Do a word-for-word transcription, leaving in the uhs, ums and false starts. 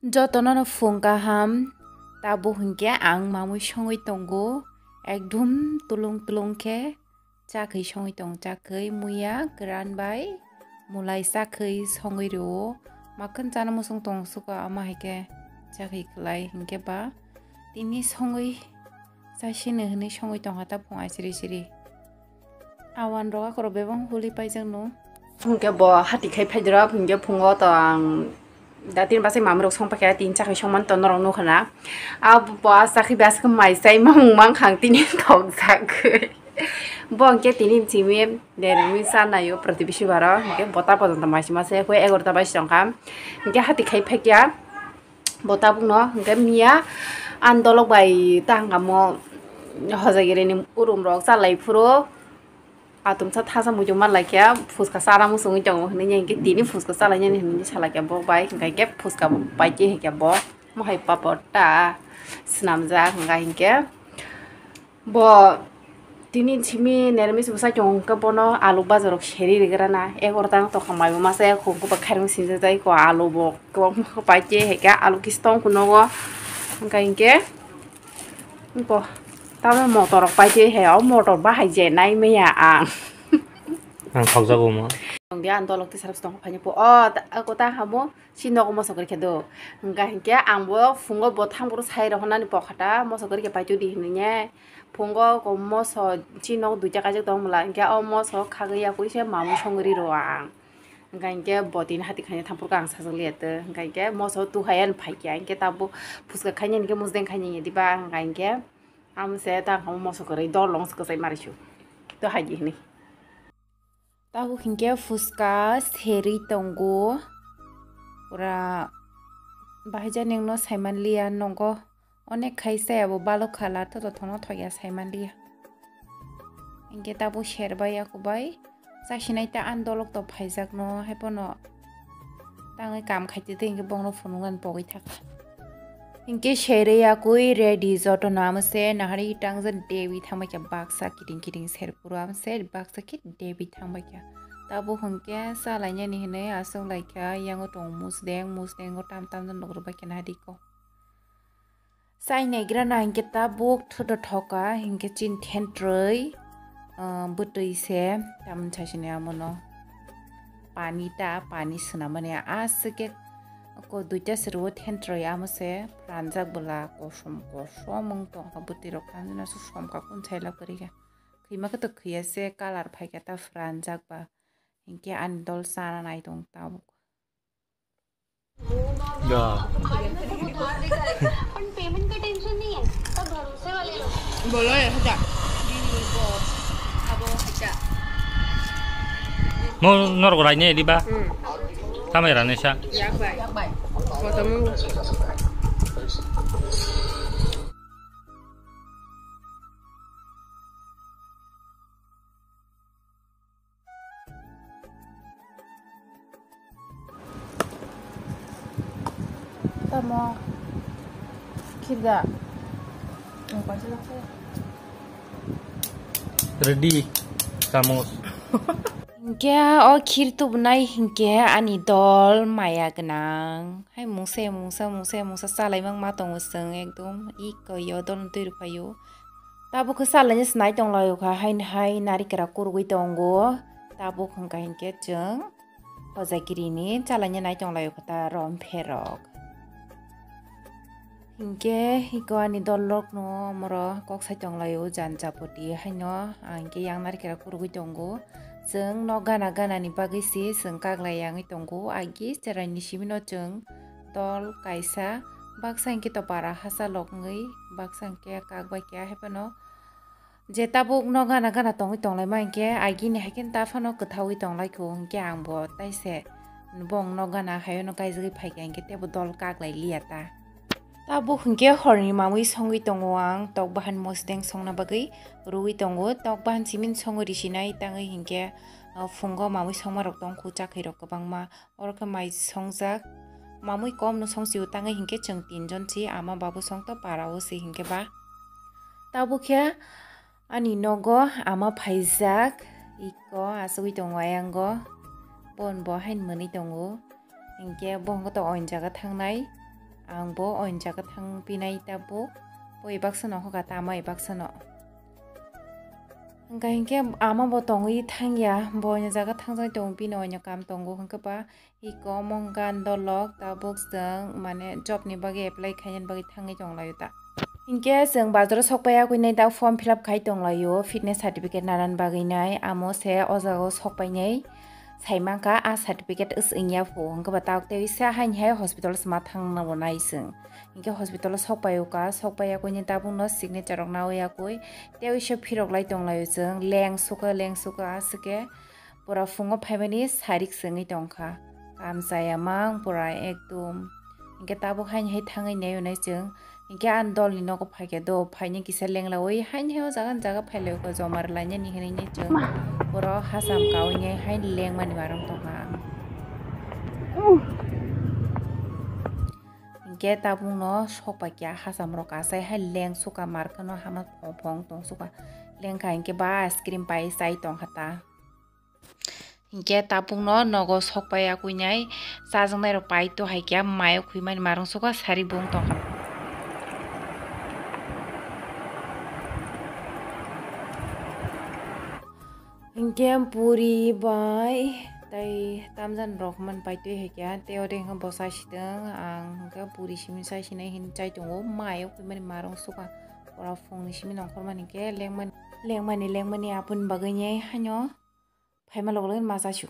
Jotono no phung kaham, tabuk hinkhe ang mamui songwi tongo, ekdum tulung tulung khe chakhwi songwi tongo, chakhwi muya kwran bai mulai chakhwi songwi rwo, makhon chana muchung tongo suko ama hai khe chakhwi kwlai hinkhe ba tini songwi chasino hinwi songwi tongkha ta phung ai siri siri. Awan rok akhoro bebang huli paijak no. Hwnkhe bo hati khai phaidrop, hwnkhe phungo to ang da tin bachai mamrok song paikha, tin chakhwi songmani to norok nukha na. A bo a chakhwi bas khe mai chai mamung mankha ang tini thokjak khe. Bo hwnkhe tini simi dermi chanaio protibisi baro, hwnkhe bota pojonto mai sima se hwnkhe egarota baisi tongkha. Hwnkhe hati khai phaikya. Bo tabukno hwnkhe miya ani dolok bai ta hwnkha mo hojagiri ni urum rok chalai phuru atumsa thasa muitu manlai khe phuska chana muchungwi tongo hinwi hinkhe tini phuska chalainani hinwi salaikha bo bai hwnkha hinkhe phuska bo paikhe hinkhe bo mohai papor ta swnamjak hwnkha hinkhe. Bo tini simi neramis bwsai tongo hwnkhe bono alu bazarok seri rigrana, egarota wng tongkha mai bo masa ekhong khe bo khairokno sinijak jai ko alu bo kwbangma khe pai khe hai khe alu kisa tong khe nogo hwnkha hinkhe bo tamo motor rok pai khe hai o motor bahai je nai maya ang. Ang thokjago mo. Tongdi ang dolok tisarok tongkha phaini po o ta- ako ta hamo. Si nogo moso kwrwi khe do. Hwnkha hinkhe ang bo phungo bo thang phuru sai rohornani pokha ta moso kwrwi khe paitodi hinwi ne. Phungo ko moso si nogo duita kaijak tong bwla hinkhe o moso khagwi yakui se mamung songwi rw ang. Hwnkha hinkhe bo tini hati khaina thang phuru ang sajak liya tw. Hwnkha hinkhe moso tu hai ani phai khe hinkhe tabuk phuska khainani hinkhe mujudeng khainani diba hwnkha hinkhe. Amo se ta hamo moso kwrwi dol long se kwchai mari su. To hai di hinwi. Tabuk hinkhe phuska serwi tongo. Pura bahai jani wngno saimanliya nogo. Onek khai chaya bo balok khala to tothono thokya saimanliya. Hinkhe tabuk serbai yakubai. Chasinai ta ani dolok to phaijakno haiphano. Tangwi kam khaite tei hinkhe bongno phunuknani pogwi thaka. Hinkhe serwi yakui ready jotono amo se nahari tangja dewi thangbai kha baksa kiting kiting serkuru amo se baksa khe dewi thangbai kha. Tabuk hinkhe chalainani hinwi aswk laikha yango tongo musdeng, musdengo tam tam jan lugrwbai kha nahari ko. Chai naigrana hinkhe tabuk thudo thoka hinkhe chini thentrwi, ah, bwtwi se tamoni sasini amono pani ta pani swnamani aswk khe ko duita se rwo thentrwi amo se pranjak bwla kosom kosom wng tongkha bwtwi rok tamjani aswk somkha kunchai lab kwrwi kha khwima khe to khwiya se colour phaikha ta pranjak ba hinkhe ani dol chana nai tong tabuk. पण पेमेंट का टेंशन नहीं है, सब भरोसे वाले लोग। बोलो ये हटा। Mo norok raine diba? Hmm. Tamo rane sa. Yak bai. Yak bai. Kotomu. Tamo khirga. Ready, samus. Hinkhe o khir tubunai hinkhe ani dol maya gwnang. Hai mungsa mungsa mungsa mungsa chalai mang ma tongo chwng ekdom iko yo dol twi rwphaio. Tabuk khe chalaini se nai tong laio kha, haini hai narikra kurugwi tongo. Tabuk hwnkha hinkhe chwng hojagirini chalaini nai tong laio kha ta rompherok. Hinkhe hiko ani dolrokno omoro kok sai tong laio janjapoti haino, ah, hinkhe yang narikra kurugwi tongo. Chwng nok gana gana ni bagwi se chwng kak lai yangwi tongo. Agi cheraini simi no chwng dol kaisa, baksa hinkhe to para hasa lok wngwi, baksa hinkhe kak bai keha hai phano je tabuk nok gana gana tongwi tong lai ma hinkhe agini hai khe ta phano kwthaui tong lai kho hinkhe ang bo tai se bong nok gana hai no kaijagwi phai kha hinkhe tebo dol kak lai liya ta. Tabuk hinkhe horni mamwi songwi tongo ang, tok bahan mosdeng songna bagwi rwui tongo. Tok bahan simin songwi risinai tangwi hinkhe, ah, phungo mamwi songma rok tongkhu chakhwi rok kwbangma. Oro khe mai songjak, mamwi kom no songsio tangwi hinkhe chwng tinjon si ama babu songto para o si hinkhe ba. Tabuk khe ani nogo ama phaijak, iko asugwi tongo ayango, bon bo hain mwnwi tongo. Hinkhe bo hwnkhe to oin jaga thangnai. Ang bo oin jaga thang pinai tabuk. Bo ibak sano hoka tama ibak sano. Hingka hinkhe ama bo tongwi thangya, bo oin jaga thangjak tongo, bini oino kam tongo, hingke ba iko mongkan dolok tabuk chwng mane job ni bagwi apply khainani bagwi thangwi tonglaio ta. Hinkhe chwng bazaro sokpai yakwi nai ta form fill up khai tonglaio, fitness certificate nanani bagwi nai, amo se o jaga o sokpai nai. Sai mankha a certificate wngya pho, hwnkhe ba tabuk tei sa haini hai hospital se ma thangna bo nai chwng. Hinkhe hospital o sokpai o ka, sokpai yakwi ni tabuk no signature rok nawi yakwi tei wisa phirok lai tong lai o chwng, leng suka, leng suka aswk khe pura phungo phaimani sarik se wngwi tongkha, kam chaya mang pura ekdom. Hinkhe tabuk haini hai thangwi nai o nai chwng. Hinkhe ani dolni nogo phaikhe do, phaini kisa lenglaui haini hai o jaga ni jaga phailai kho joma rwlainani hinwi chwng borok hacham kaui nai haini lengmani barang tongkha ang. Hinkhe tabukno sokpaikha hacham rok achai hai leng suka markhano hama phong phong tong suka lengkha hinkhe ba ice cream pai chai tongkha ta. Hinkhe tabukno nogo sokpai yakwi nai chajaknai rok pai to hai khe mayo khwimani marung suka sari bung tongkha. Hinkhe puri bai tei tamjani rok man pai twi hai khe tei ode hinkhe bo chai sitwng ang hinkhe puri simi chai sinai hin chai tongo mayo khwimani marung suka pura phungni simi nongkhormani hinkhe lengmani lengmani lengmani aboni bagwi nai haino phaima logologoi ma chai sio.